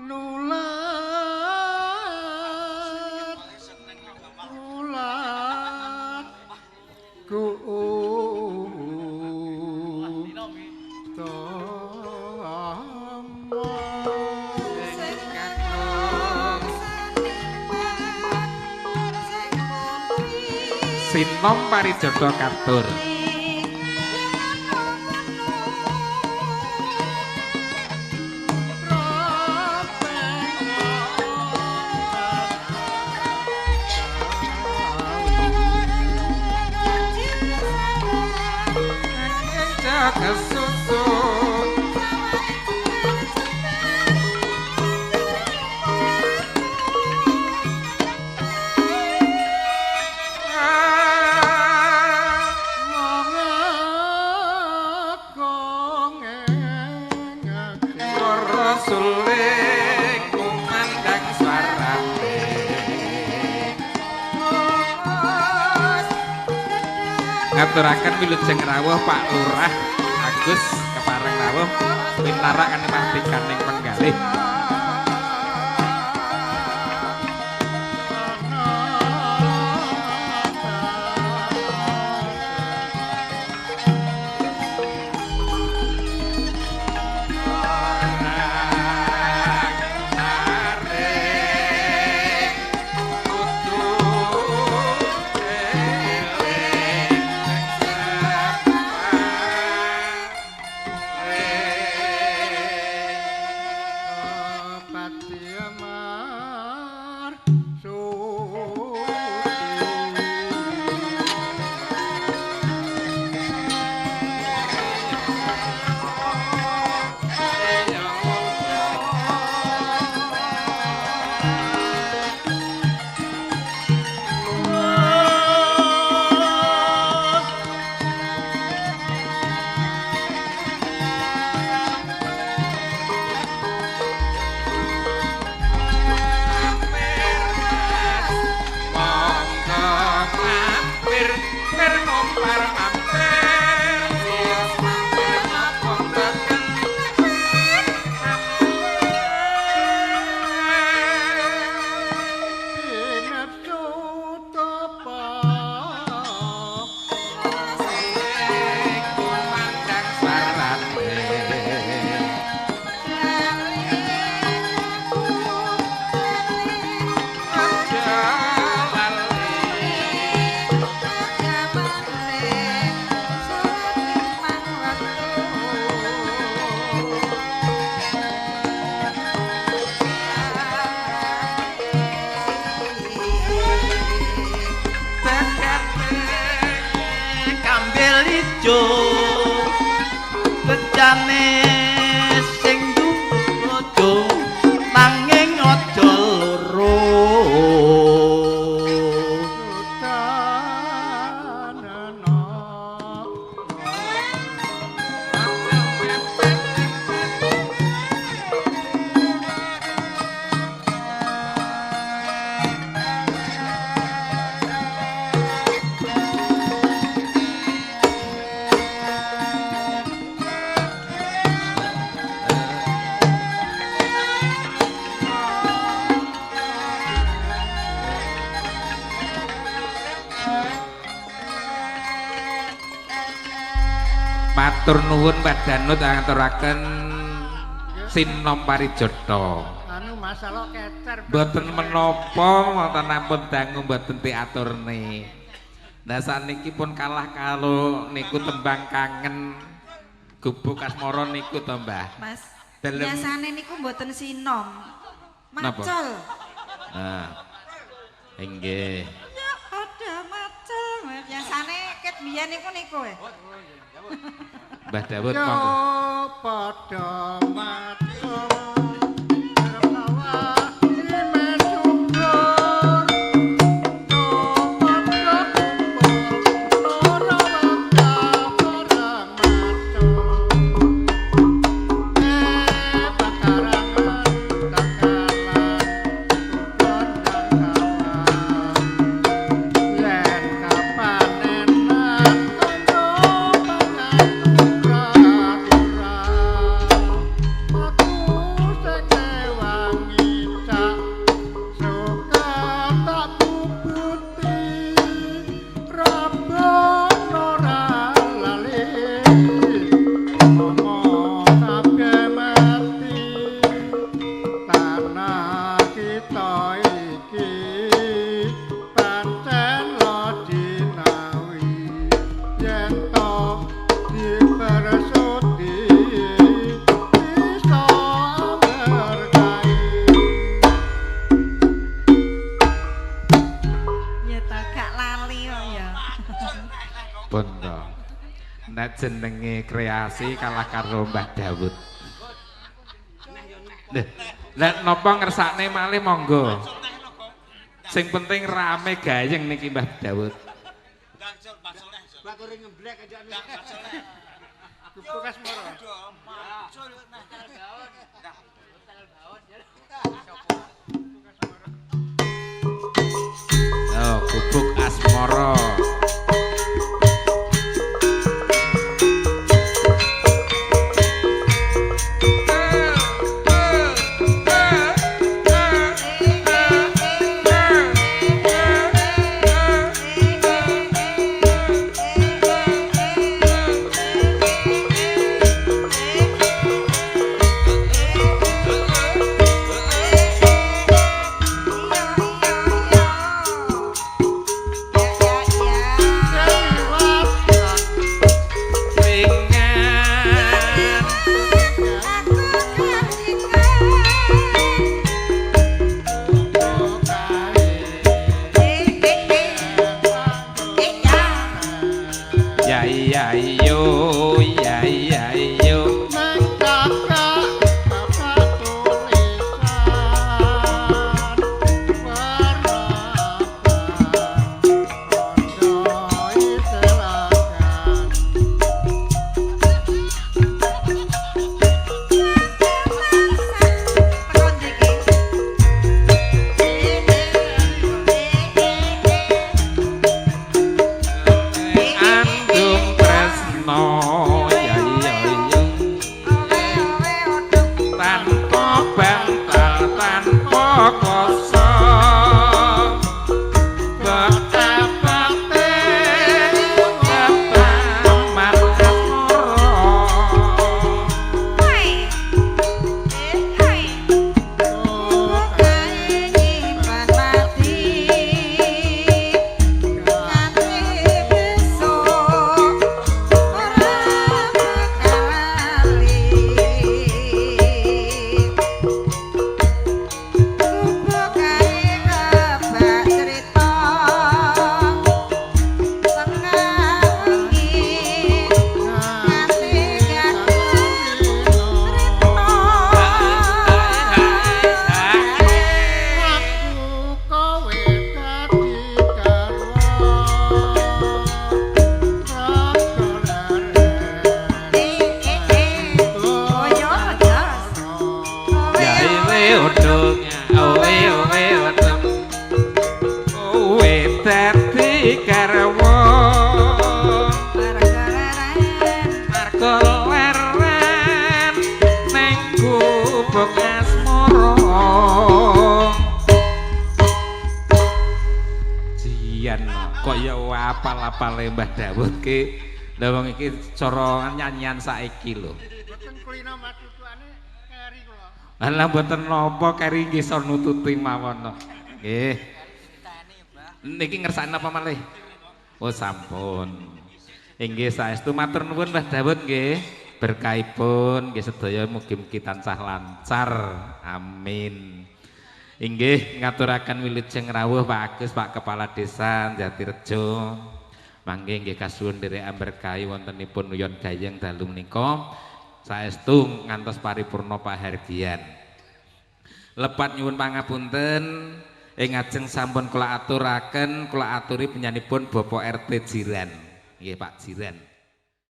Nulat nulat ku Sinom parijata katur. Kesusu suling kumandang swarane. Ngaturaken wilujeng rawuh Pak Lurah Agus kepareng rawuh pinarak kanimantikaning penggalih. Becane sing duwe nanging aja loro. Matur nuwun Pak Danut ngaturaken Sinom Parijata. Anu masalah kecer. Mboten menapa wonten ampun dangu mboten diaturne. Lah sakniki pun kalah karo niku tembang kangen gubuk asmara niku to Mbah. Mas. Biasane niku mboten sinom. Macul. Nah. Inggih. Ya padha macul. Biasane ket biyen niku niku. Mbah Dawud monggo. Padha macul. Nek jenenge kreasi kalah karo Mbah Dawud. Nek napa ngersakne malih monggo. Sing penting rame gayeng niki Mbah Dawud. Oh, Gubuk Asmara. Apal-apale Mbah Dawud ki lha wong iki cara nyanyian saiki lho. Mboten kulino matutuane keri kula. Lah mboten napa keri nggih iso nututi mawon. Nggih. Niki ngersakne apa malih? Oh sampun. Inggih saestu matur nuwun Mbah Dawud nggih. Berkahipun nggih sedaya mugi-mugi tansah lancar. Amin. Inggih ngaturaken wilujeng rawuh Pak Agus, Pak Kepala Desa Jatirejo. Mangke nggih kasuwun nderek amberkahi wontenipun Uyon Gayeng dalu menika. Saestu ngantos paripurna pahargyan. Lepat nyuwun pangapunten ing ajeng sampun kula aturaken, kula aturi penyanipun Bapak RT Jiran. Nggih Pak Jiran.